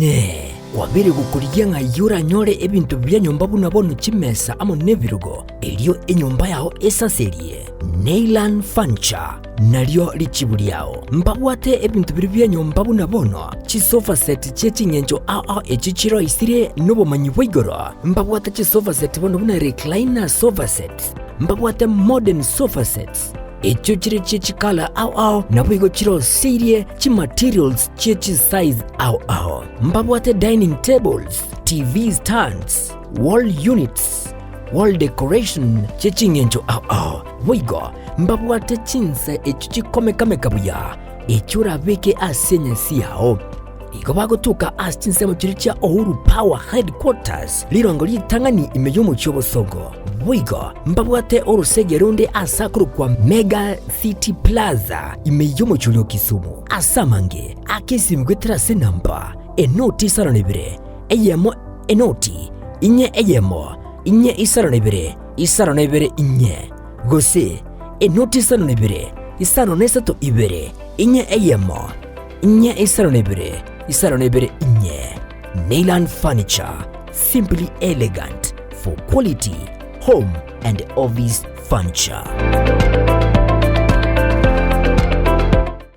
Inee! Kwabeire gokorigia ng'ai oranyore ebinto bia nyomba buna bono chimesa amo nebirogo, erio enyomba yao esaserie? Neyland Furniture nario richibu riao. Mbabwate ebinto biria bia nyomba buna bono chisofa set chie ching'encho ao ao echio chiroisirie nobomanyi bwa igoro. Mbabwate chisofa set bono buna recliner sofa sets, mbabwate modern sofa sets, Echio chire chie chikala ao ao, naboigo chiroseirie chimaterials chie chisize ao ao. Mbabwate dining tables, TV stands, wall units, wall decoration chie ching'encho ao ao. Boigo mbabwate chinsa echio chikomekameka buya, echio orabeke ase enyasi yao. Igo bagotuka ase chinsemo chiria chia Uhuru Power Headquarters, rirongo ritang'ani ime y'omochie o Bosongo. Boigo mbabwate orosege ronde ase akorokwa Mega City Plaza ime y'omochie oria o Kisumu. Ase amange ake esimi goetera ase enamba enoti isano na ibere eyemo enoti inye eyemo inye isano na ibere isano na ibere inye gose enoti isano na ibere isano na isato ibere inye eyemo Inye isano na ibere, isano na ibere inye. Neyland Furniture, simply elegant for quality home and office furniture.